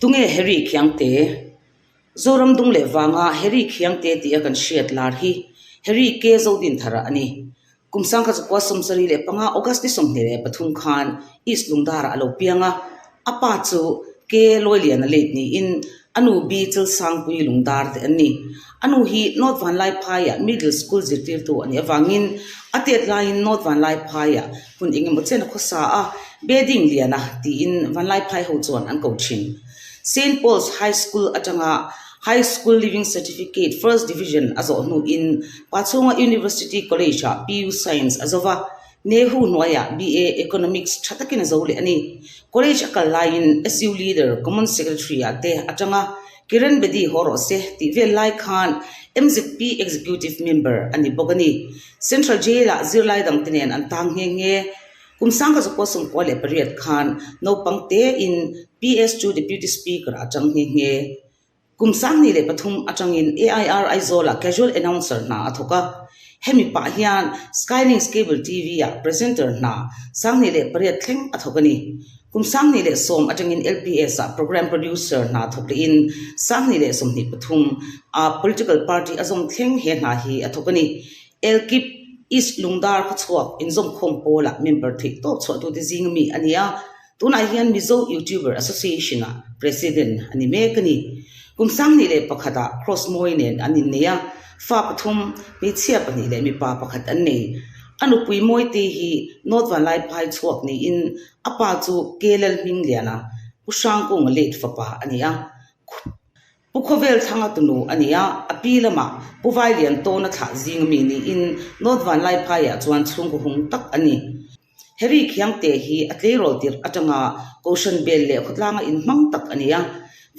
Tunge Harry Khiangte? Zoram dung leh vanga Harry Khiangte tia kan hriat lar hi Harry K. Zodinthara a ni. Kum sangkhat zakua 75 August ni 23 khan East Lungdarah a lo piang a, a pa chu K. Lawiliana late niin a nu B. Chalsangpui Lungdar te an ni. A nu hi North Vanlaiphaiah Middle School zirtirtu a nih avangin a tet laiin North Vanlaiphaiah hun eng emaw chen a khawsa a, Bedding Liana tiin Vanlaiphai ho chuan an ko thin. Saint Paul's High School atanga High School Leaving Certificate First Division a zawh hnuin Pachhunga University College-ah PU Science a zo va, Nehu hnuaiah BA Economics tha takin a zo leh a ni. College a kal laiin SU Leader, Common Secretary-ah te atanga Kiran Bedi haw rawh se tih vel lai khan MZP Executive Member a ni bawk a ni. Central Jail-ah zirlai dangte nen an tang nghe nghe. Kum sangkhat zakua 98 khan naupang tein PS2 Deputy Speaker a chang nghe nghe. Kum 2003 atangin AIR Aizawl-ah Casual Announcer hna a thawk a. Hemi pah hian Skylinks Cable TV-ah Presenter hna 2008 thleng a thawk a ni. Kum 2010 atangin LPS-ah Programme Producer hna thawk lehin 2023 ah Political Party a zawm thleng he hna hi a thawk a ni. Elkip East Lungdar khawchhuak inzawmkhawm pawlah member theih tawp chhuahtute zing ami a ni a, tunah hian Mizo Youtuber Association-ah President a ni mek a ni. Kum 2001 ah Cross Mawi nen an innei a, fa pathum, hmeichhia pahnih leh mipa pakhat an nei. A nupui Mawite hi North Vanlaiphai chhuak niin a pa chu Kelal Hmingliana, Pu Hrangkunga late fapa a ni a. Pu Khawvel Thanga tunu a ni a, a pi lamah Pu Vailian Tawna thlah zing ami niin North Vanlaiphaiah chuan chhungkaw hung tak a ni. Harry Khiangte hi a tleirawl tirh atanga Kohhran bel leh khawtlanga inhmang tak a ni a,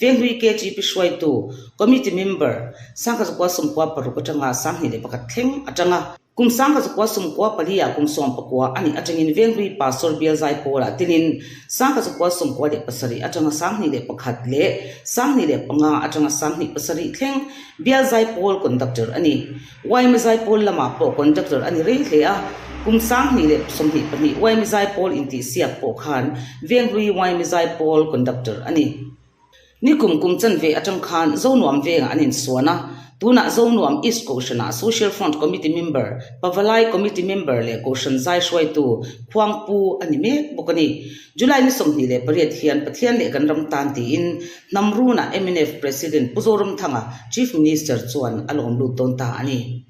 Venghlui KGP hruaitu, Committee Member, Sangkhat 96 atanga 21 thleng atanga Kum 1994 ah kum 19 a nih atangin Venghlui Pastor Bial Zaipawlah telin 1997 atanga 21 leh 25 atanga 27 thleng Bial Zaipawl Conductor a ni. Yma Zaipawl lamah pawh Conductor a ni rei hle a, kum 2022 Yma Zaipawl intihsiak pawh khan Venghlui Yma Zaipawl Conductor a ni. Nikum kum chanve atang khan Zonuam vengah an insuan a, tunah Zonuam East Kohhranah Social Front Committee member, Pavalai Committee member leh Kohhran zai hruaitu Khuangpu a ni mek bawk a ni. July ni 28 hian Pathian leh kan ram tan tiin hnam runah mnf President Pu Zoramthanga Chief Minister chuan a lawm lut dawn ta a ni.